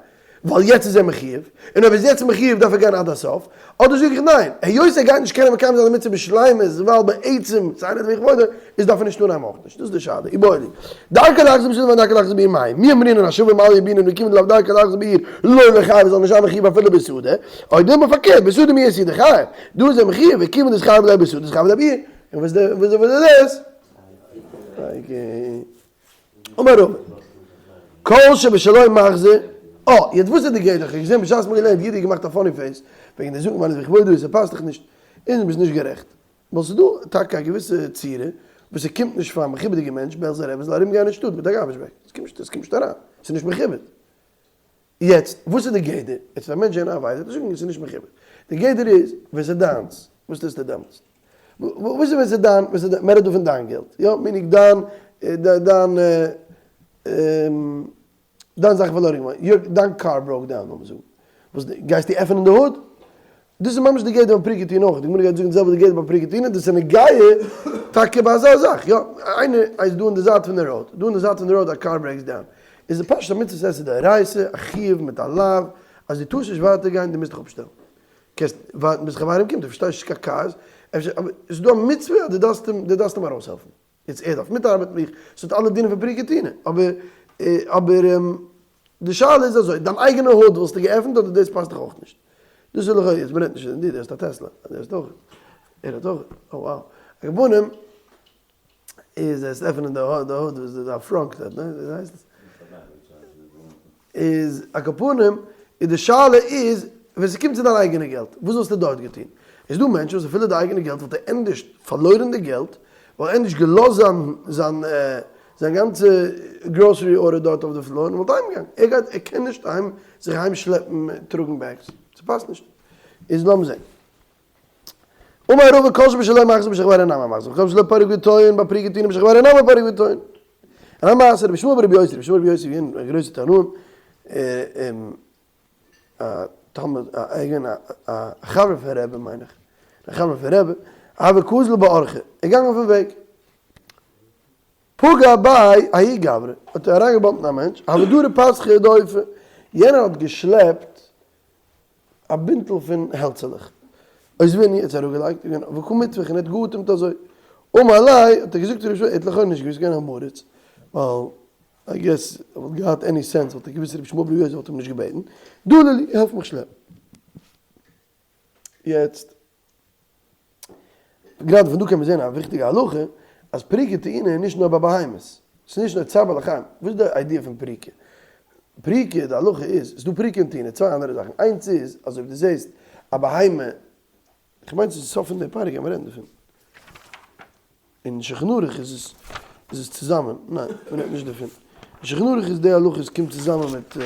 ווייל יעצט איז ער מחיוב, און אויב איז יעצט מחיוב דארף ער גיין עד הסוף, אדער זאג איך ניין, היות ער גייט נישט קענען מקיים זיין די מצוה בשלימות ווייל בעצם ס'איז אינו לפי כבודו, איז דארף ער נישט אנהייבן אויך נישט, דאס איז די שאלה, איבעיא להו. דרכו להחזיר בשדה ואין דרכו להחזיר בעיר מאי, מי אמרינן השבה מעליא בעינן וכיוון דלאו דרכו להחזיר בעיר לא ליחייב זאל נישט זיין מחיוב אפילו בשדה, או דילמא פארקערט בשדה מיהא איתא דחייב, דא איז ער מחיוב וכיוון דאתחייב ליה בשדה אתחייב ליה בעיר, און וואס איז דאס? אמר רבא, כל שבשלו מחזיר, אה, יעצט וואס איז די גדר? כ'האב געזען בשעת מ'האט געלערנט יעדער געמאכט א funny face, וועגן די זאגן מיין איך כבודו ס'פאסט דיך נישט, און ביסט נישט גערעכט. ווייל ס'איז דא טאקע א געוויסע צורה וואס ס'קומט נישט פאר א מכובד'יגע מענטש בעלזער רבי זאל ארום גיין אין שטאט מיט א garbage bag, ס'קומט נישט ס'קומט נישט אריין, ס'איז נישט מכובד. יעצט וואס איז די גדר? יעצט ווען א מענטש זעהן א אבידה וועט ער זאגן ס'איז נישט מכובד. די גדר איז ווען ס'איז דיינס, וואס טוסטו דעמאלטס? וואס איז ווען ס'איז דיין, ווען ס'איז דיין, מ'רעדט דא פון דיין געלט, יא? meaning דיין, דיין, דיין זאך איז פארלוירן געווארן, your, דיין קאר broke down לאמיר זאגן, וואס גייסטו עפענען די hood? דאס איז ממש די גדר ביי פריקה טעינה אויך, די גמרא גייט זאגן די זעלבע די גדר ביי פריקה טעינה, דאס איז נוגע טאקע ביי אזא זאך, יא, איינער איז דא אין די זייט פון די road, דא אין די זייט פון די road א קאר breaks down, איז די פשט א מצוות עשה דאורייתא, א חיוב מיט א לאו, אז דו טארסט נישט ווייטער גיין, דו מוזט דיך אפשטעלן. קענסט ווארטן ביז חברים קומט, דו פארשטייסט נישט קיין קארס, אפשר, אבער עס איז דא א מצוה אז דו דארפסט אים, דו דארפסט אים ארויסהעלפן. יעצט ער דארף מיטארבעטן מיט מיך, ס'האט אלע דינים פון פריקה טעינה, אבער, אבער די שאלה איז אזוי, דיין אייגענע hood וואלסטו געעפנט אדער דאס פאסט דיך אויך נישט? דאס איז לכאו', יעצט מ'רעדט נישט פון דיר, דו האסט א טעסלא, דו האסט אויך, ער האט אויך, oh wow. על כל פנים, איז עס עפענען די hood, די hood וואס איז א frunk דארט, ניין? וויאזוי הייסט עס? איז על כל פנים, איז די שאלה איז, ווען ס'קומט צו דיין אייגענע געלט, וואס וואלסטו דארט געטון? איז דא מענטשן וואס אפילו די אייגענע געלט וואלט ער ענדערש פארלוירן די געלט, וואלט ענדערש געלאזט זיין זיין זיין גאנצע grocery order דארט אויף די floor און וואלט אהיימגעגאנגען. ער גייט, ער קען נישט אהיים זיך אהיים שלעפן טראגן bags, ס'פאסט נישט. איז לאמיר זען. אמר רבא כל שבשלו מחזיר בשל חבירו נמי מחזיר וכל שבשלו פורק וטוען ביי פריקה טעינה בשל חבירו נמי פורק וטוען. און א מעשה רבי ישמעאל ברבי יוסי רבי ישמעאל ברבי יוסי געווען א גרויסע תנאים א תלמיד א געווען א חבר פון רבי מיין איך א חבר פון רבי הוה קאזיל באורחא ער געגאנגען אויפן וועג פגע ביה ההוא גברא האט ער אריינגעבאמפט אין א מענטש הוה דרי פסחא דעופא יענער האט געשלעפט א בינטל פון העלצעלעך. אותבינהו האט עס אראפגעלייגט און געווען וקא מטווח און ער האט געאטעמט אזוי. אמר ליה האט ער געזאגט צו ר' ישמעאל ער האט לכאורה נישט געוואוסט געווען עם הארץ ווייל I guess ער וואלט געהאט any sense וואלט ער געוואוסט ר' ישמעאל בר' יוסי וואלט אים נישט געבעטן דלי לי העלף מיך שלעפן. יעצט. גראדע פון דא קען מען זען א וויכטיגע הלכה, אז פריקה טעינה איז נישט נאר ביי בהמות, ס'איז נישט נאר צער בעלי חיים, וואס איז די idea פון פריקה? פריקה, די הלכה איז, ס'איז דא פריקה און טעינה, צוויי אנדערע זאכן, איינס איז אז אויב דו זעסט א בהמה, כ'מיין ס'איז סוף פון די פרק גיימער רעדן דערפון, אין שולחן ערוך איז עס איז עס צוזאמען, ניין, מ'רעדט נישט דערפון, אין שולחן ערוך איז די הלכה עס קומט צוזאמען מיט.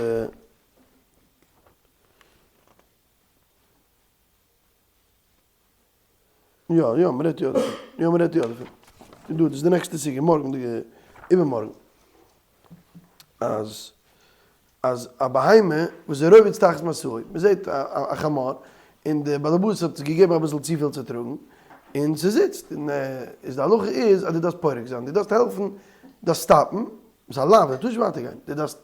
יא יא מ'רעדט יא דערפון, יא מ'רעדט יא דערפון, איז דא, דאס איז די נעקסטע סוגיא, מארגנדיגע, איבערמארגן, אז אז א בהמה וואס איז רובץ תחת משאו, מ'זעט א חמור, און די באלעבאס האט געגעבן אביסל צופיל צו טראגן, און ס'זיצט, און איז די הלכה איז אז דו דארפסט פורק זיין, דו דארפסט העלפן, דארפסט סטאפן, ס'איז א לאו, דו טארסט נישט ווייטער גיין, דו דארפסט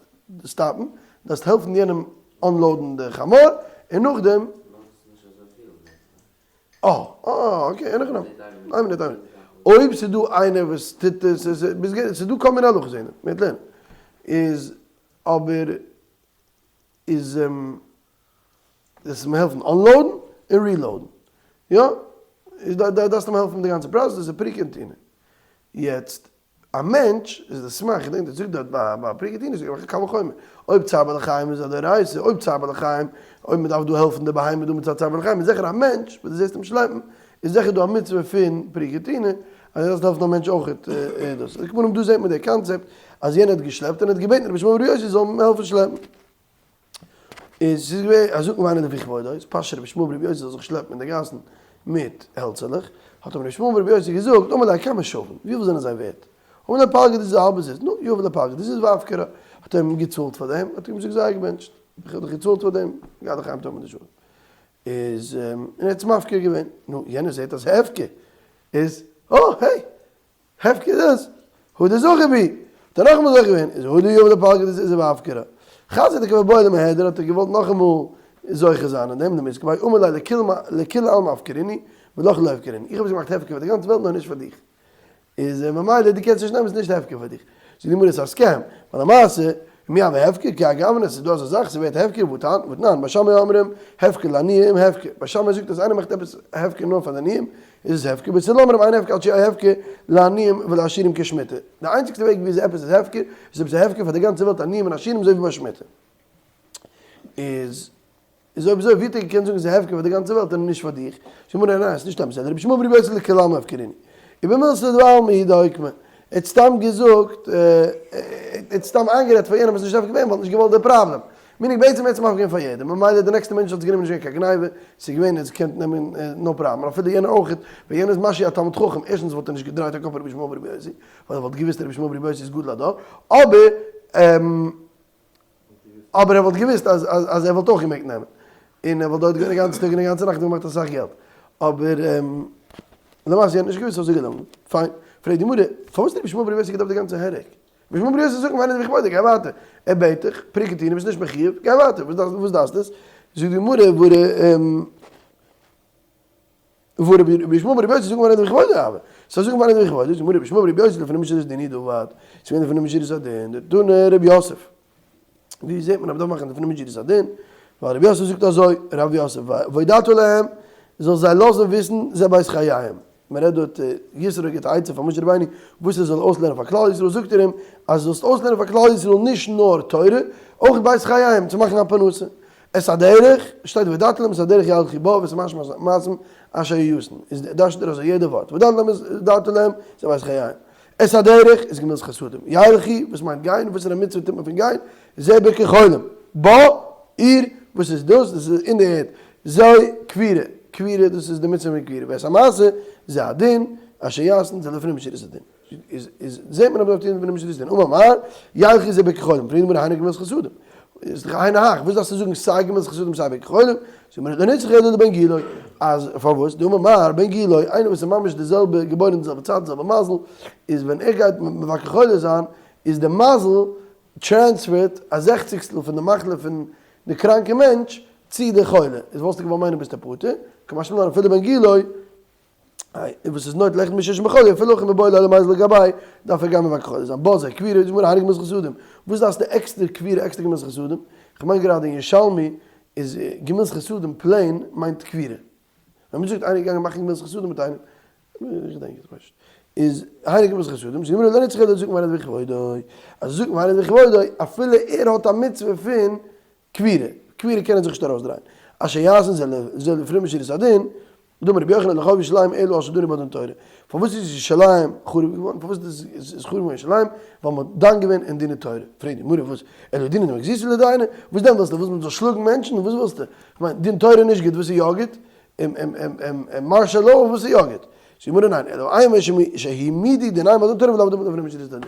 סטאפן, דארפסט העלפן יענעם unload ן די חמור, און נאכדעם. אה, אה, okay, אין הכי נמי. איין מינוט, איין מינוט. אויב ס'איז דא איינער וואס טוט עס, עס איז דא כל מיני הלכות אין דעם, מ'וועט לערנען. איז אבער איז דאס אים העלפן unload ן און reload ן. יא? איז דארפסט אים העלפן מיט די גאנצע process, דאס איז פריקה און טעינה. יעצט א מענטש איז די סמך, איך דענק דער זאגט דארט ביי ביי פריקה טעינה זאגט ער קל וחומר, אויב צער בעלי חיים איז א דאורייתא, אויב צער בעלי חיים, אויב מען דארף דא העלפן די בהמה דא מצד צער בעלי חיים, איז זיכער א מענטש וואס דו זעסט אים שלעפן, איז זיכער דא א מצוה פון פריקה טעינה, אז דו דארפסט העלפן א מענטש אויך דאס. על כל פנים דא זעט מען די קאנצעפט אז יענער האט געשלעפט און ער האט געבעטן רבי ישמעאל בר' יוסי זאל אים העלפן שלעפן. איז ס'איז געווען הזקן ואינו לפי כבודו, איז פאשע רבי ישמעאל ברבי יוסי זאל זיך שלעפן אין די גאסן מיט העלצערלעך, האט אים רבי ישמעאל ברבי יוסי געזאגט, אמר ליה כמה שווין, וויפיל זענען זיי ווערט? אמר ליה פלגא דזוזא, א האלבע זוז, נו, יהב ליה פלגא דזוזא ואפקריה, האט ער אים געצאלט פאר דעם, האט ער אים געזאגט זייער געבענטשט, איך האב דיך געצאלט פאר דעם, גיי דיך אהיים טון מיט די שלום. איז און ער האט עס מפקיר געווען, נו, יענער זעט אז הפקר איז, אה, העי, הפקר איז דאס, הא דזכה ביה, האט ער נאכאמאל זוכה געווען, איז הא דיהב ליה פלגא דזוזא ואפקריה. חזא דקא בעי למהדר האט ער געוואלט נאכאמאל זוכה זיין אין דעם, למיזכי ביה אמר ליה לכולי עלמא אפקרינהו ולך לא אפקרינהו, איך האב עס געמאכט הפקר פאר די גאנצע וועלט נאר נישט פאר דיך. איז ממילא דו קענסט נישט נעמען ס'איז נישט הפקר פאר דיך. זאגט די גמרא ס'איז א scam, ווייל למעשה מי הוי הפקר כי האי גוונא ס'איז דא אזא זאך ס'ווערט הפקר והתנן בית שמאי אומרים הפקר לעניים הפקר, בית שמאי זאגט אז איינער מאכט עפעס הפקר נאר פאר די עניים איז עס הפקר, בית הלל אומרים אין הפקר עד שיהא הפקר לעניים ולעשירים כשמיטה, די איינציגסטע וועג וויאזוי עפעס איז הפקר איז אויב ס'איז הפקר פאר די גאנצע וועלט עניים און עשירים אזוי ווי ביי שמיטה איז איז אויב אזוי ווי האט ער געקענט זאגן ס'איז הפקר פאר די גאנצע וועלט און נישט פאר דיך? זאגט די גמרא ניין ס'איז נישט אמת אלא רבי ישמעאל ברבי יוסי לכולי עלמא אפקרינהו ובמילתא דבעלמא הוא דאוקמה ער האט סתם געזאגט ער האט סתם איינגערעדט פאר יענעם אז ס'איז נישט הפקר געווען ווייל ער האט נישט געוואלט די פראבלעם מיניג בעצם ער האט עס מפקיר געווען פאר יעדעם ממילא די נעקסטע מענטש האט עס גענומען נישט געווען קיין גניבה ס'איז געווען ער האט עס געקענט נעמען no problem אפילו יענער אויך ווען יענער איז משי א תלמיד חכם ערשטנס וואלט ער נישט געדרייט א קאפ רבי ישמעאל ברבי יוסי ווייל ער וואלט געוויסט רבי ישמעאל ברבי יוסי איז גדול הדור אבער אבער ער וואלט געוואוסט אז אז ער וואלט אויך געמעגט נעמען, און ער וואלט דארט געווען א גאנצע טאג און א גאנצע נאכט און געמאכט אסאך געלט, אבער למעשה ער האט נישט געוואוסט אזוי געלונגען, פיין, פרעגט די גמרא, פארוואס האט רבי ישמעאל ברבי יוסי געדארפט די גאנצע הרג? רבי ישמעאל ברבי יוסי זאגט ואינו לפי כבודו, גיי ווייטער, ער בעט דיך, פריקה טעינה, ביסט נישט מחיוב, גיי ווייטער, וואס דארפסטו עס? זאגט די גמרא, והא רבי ישמעאל ברבי יוסי זקן ואינו לפי כבודו הוה. ס'איז א זקן ואינו לפי כבודו, זאגט די גמרא רבי ישמעאל ברבי יוסי לפנים משורת הדין הוא דעבד, ס'איז געווען לפנים משורת הדין, דתני רב יוסף. ווי זעט מען אז מ'דארף מאכן לפנים משורת הדין? ווייל רב יוסף זאגט אזוי, רב יוסף, והודעת להם, זאלסט זיי לאזן וויסן, זה בית חייהם. מ'רעדט דארט, יתרו גיבט א עצה פאר משה רבינו וואס ער זאל אויסלערנען פאר כלל ישראל, זאגט ער אים אז זאלסט אויסלערנען פאר כלל ישראל נישט נאר תורה, אויך בית חייהם, צו מאכן א פרנסה. את הדרך, שטייט והודעת להם את הדרך ילכו בה ואת המעשים אשר יעשון, איז דרש'נט ער אזוי יעדע ווארט, והודעת להם והודעת להם זה בית חייהם, את הדרך איז גמילות חסדים, ילכו וואס מיינט גיין, וואס איז א מצוה טוט מען פון גיין, זה ביקור חולים, בה איר, וואס איז דאס, דאס איז אין די ערד, זה קבורה, קבורה דאס איז די מצוה פון קבורה, ואת המעשה זה הדין, אשר יעשון זה לפנים משורת הדין. איז איז זעט מען אז מ'דארף טון לפנים משורת הדין, אמר מר, ילכו זה ביקור חולים, פרעגט די גמרא היינו גמילות חסדים, איז דאך היינו הך, וואס דארפסטו זאגן סיי גמילות חסדים סיי ביקור חולים, זאגט מען לא נצרכא אלא לבן גילו, אז פארוואס, דאמר מר, בן גילו, איינער וואס איז ממש די זעלבע, געבוירן אין די זעלבע צייט, די זעלבע מזל, איז ווען ער גייט מבקר חולה זיין, איז די מזל טרענספערט א זעכציגסטל פון די מחלה פון די קראנקע מענטש צו די חולה, איז וואלסטו געוואלט מיינען ביסטו פטור, קא משמע לן אפילו בן גילו, וואס איז נוטה לאחד מששים בחוליא, אפילו הכי מיבעי ליה למיזל לגביה, דארף ער גיין מבקר חולה זיין. בה זה קבורה, זאגט גמרא היינו גמילות חסדים. וואס דארפסטו עקסטער קבורה עקסטער גמילות חסדים? כ'מיין גראדע אין ירושלמי איז גמילות חסדים plain מיינט קבורה. ווען מ'זאגט איינער איז געגאנגען מאכן גמילות חסדים מיט איינעם, איך געדענק עס נישט, איז היינו גמילות חסדים, זאגט גמרא לא נצרכא אלא לזקן ואינו לפי כבודו, אז זקן ואינו לפי כבודו, אפילו ער האט א מצוה פון קבורה, קבורה קען ער זיך נישט ארויסדרייען, אשר יעשון זה לפנים משורת הדין, דאמר רבי יוחנן לא חרבה ירושלים אלא על שדנו בה דין תורה, פארוואס איז ירושלים חרוב געווארן, פארוואס איז חרוב געווארן ירושלים, ווייל מען האט דן געווען אין דיני תורה, פרעגט די גמרא וואס, אלא דינא דמגזיתא לדייני, וואס דען ווילסטו, ווילסט מען זאל שלאגן מענטשן, וואס ווילסטו, כ'מיין דין תורה איז נישט גוט, וואס איז יא גוט, martial law וואס איז יא גוט? זאגט די גמרא ניין, אלא אימא שהעמידו דיניהם על דין תורה ולא לפנים משורת הדין.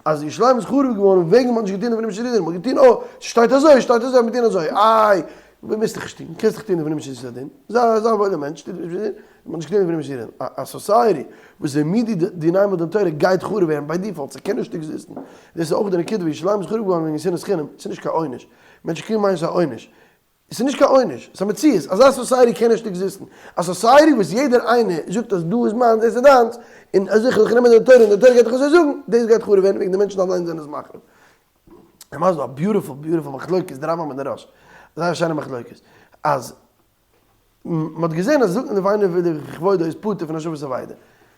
אז ירושלים איז חרוב געווארן וועגן מ'האט נישט געטון לפנים משורת הדין, מ'האט געטון אוי, ס'שטייט אזוי, ס'שטייט אזוי, מ'האט געטון אזוי, איי, מוזט דאך נישט טון, קענסט דאך טון לפנים משורת הדין, זיי זיי א וואוילער מענטש, טו לפנים משורת הדין, מ'האט נישט געטון לפנים משורת הדין. א society וואס העמידו דיניהם על דין תורה גייט חרוב ווערן by default, ס'קען נישט עקזיסטן. דאס איז אויך די נקודה ווי ירושלים איז חרוב געווארן וועגן שנאת חינם, ס'איז נישט קיין עונש. מענטשן קריגן מיינען ס'איז א עונש. עס איז נישט קיין עונש, עס איז א מציאות, אזא society קען נישט עקזיסטן, א society וואס יעדער איינער זאגט אז דא איז מיינס דאס איז דיינס, און אז איך זיך נעמען די תורה און די תורה גייט דאך אזוי זאגן, דאס גייט חרוב ווערן וועגן די מענטשן אליין זענען עס מחריב. למעשה איז דא א beautiful beautiful מחלוקת די רמב"ם און די רא"ש, זייער א שיינע מחלוקת, אז מען האט געזען אז זקן ואינו לפי כבודו איז פטור פון השבת אבידה,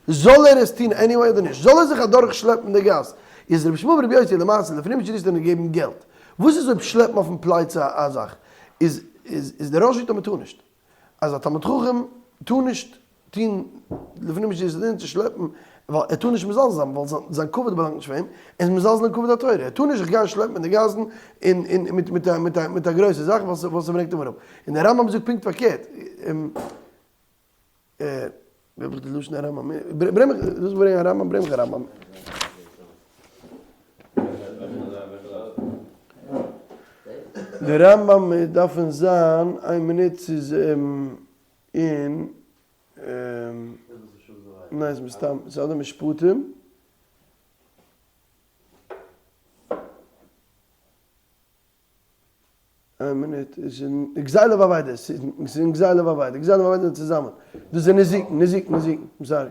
זאל ער עס טון anyway אדער נישט? זאל ער זיך אדורך שלעפן די גאס? איז רבי ישמעאל ברבי יוסי למעשה לפנים משורת הדין געגעבן געלט, וואס איז אויב שלעפן אויפן פלייצע א זאך? איז איז איז דער רא"ש זאגט אז מען טאר נישט, אז א תלמיד חכם טאר נישט טון לפנים משורת הדין צו שלעפן. ווייל ער טאר נישט מזלזל זיין, ווייל זיין כבוד באלאנגט נישט פאר אים, ער איז מזלזל אין כבוד התורה, ער טאר נישט זיך גיין שלעפן אין די גאסן און און מיט מיט א מיט א מיט א גרויסע זאך ווייל ס'ברענגט אים אראפ. און דער רמב ם זאגט פונקט פארקערט. ווי האב איך די לשון הרמב ם? ברענג מיך, ווילסט ברענגען א רמב ם? ברענג מיך א רמב ם. די רמב ם דארף זיין, איין מינוט, ס'איז אין ניין ס'איז מסתם, ס'איז אדער משפטים. איין מינוט, עס איז גזילה ואבידה, עס איז אין גזילה ואבידה, גזילה ואבידה זענען צוזאמען, דאס איז נזיקין, נזיקין, נזיקין, I'm sorry.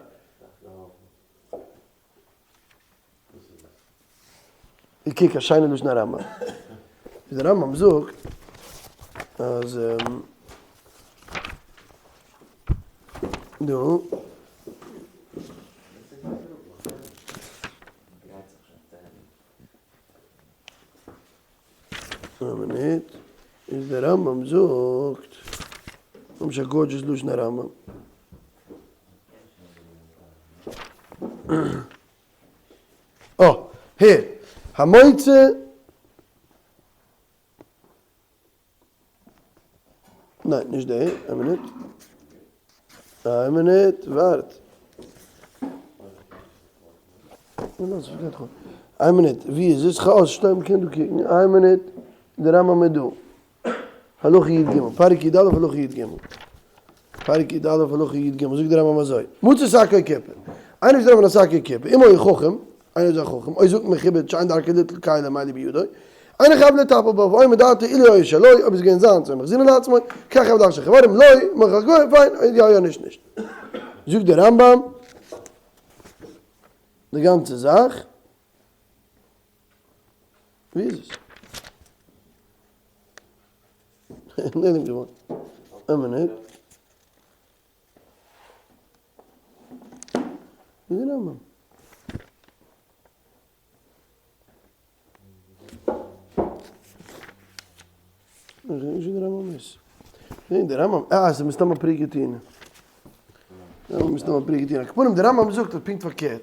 איך קוק א שיינע לשון הרמב ם, ווי דער רמב ם זאגט אז דא. איין מינוט, איז דער רמב ם זאגט, ממש א gorgeous לשון הרמב ם. אה, הער, המוצא, ניין, נישט די, איין מינוט, איין מינוט, ווארט. איין מינוט, ווי איז עס? כ'האב שטיין, מ'קען דא קוקן, איין מינוט, די רמב ם איז דא. הלכה י ג, פרק י א הלכה י ג. פרק י א הלכה י ג, זאגט דער רמב ם אזוי, מצא שק כיפור, איינער וואס טרעפט א שק כיפור, אם היה חכם, איינער איז א חכם, או זקן מכובד שאין דרכו ליטול כלים אלו בידו, אינו חייב לטפל בו, ואוי מדעתו אילו היה שלו, אויב איז געווען זיינס, היה מחזירנו לעצמו, כך חייב להכשיר חברים, לא, מוכרח גוי, פיין, יא יא נישט נישט. זאגט דער רמב ם די גאנצע זאך. ווי איז עס? נעלם געווארן. איין מינוט. ווי איז די רמב ם? איך זעה נישט ווי די רמב ם איז. ניין די רמב ם, אה ס'איז מסתם א פרי קטינה. די רמב ם איז מסתם א פרי קטינה. על כל פנים די רמב ם זאגט אז פונקט פארקערט.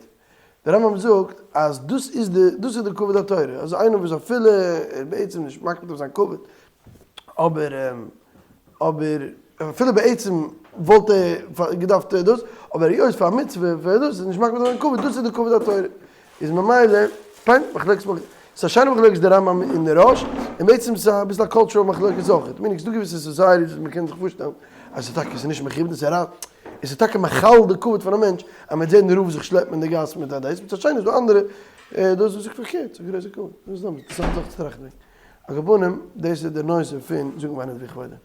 די רמב ם זאגט אז דאס איז די דאס איז די כבוד התורה. אז איינער וואס אפילו ער איז בעצם נישט מקפיד אויף זיין כבוד, אבער אבער אפילו בעצם וואלט ער געדארפט דאס, אבער היות פאר א מצוה פאר דאס איז נישט מקפיד אויף זיין כבוד, דאס איז די כבוד התורה. איז ממילא, פיין, מחלוקת מחלוקת. ס'איז א שיינע מחלוקת די רמב ם און די ראש, און בעצם ס'איז אביסל א cultural מחלוקת אויכעט. meaning ס'דא געוויסע societies וואס מ'קען זיך פארשטעלן אז ס'איז טאקע ס'איז נישט מכובד און ס'איז עס איז טאקע מחלל די כבוד פון א מענטש אז מ'וועט זען די רב זיך שלעפן אין די גאס מיט א דאס, מצד שני איז דא אנדערע דאס וואס זאגט פארקערט, ס'איז א גרויסע כבוד. דאס איז אינטערעסאנט זיך צו טראכטן וועגן. על כל פנים, דאס איז די נושא פון זאגן וויינען ווי כבודו.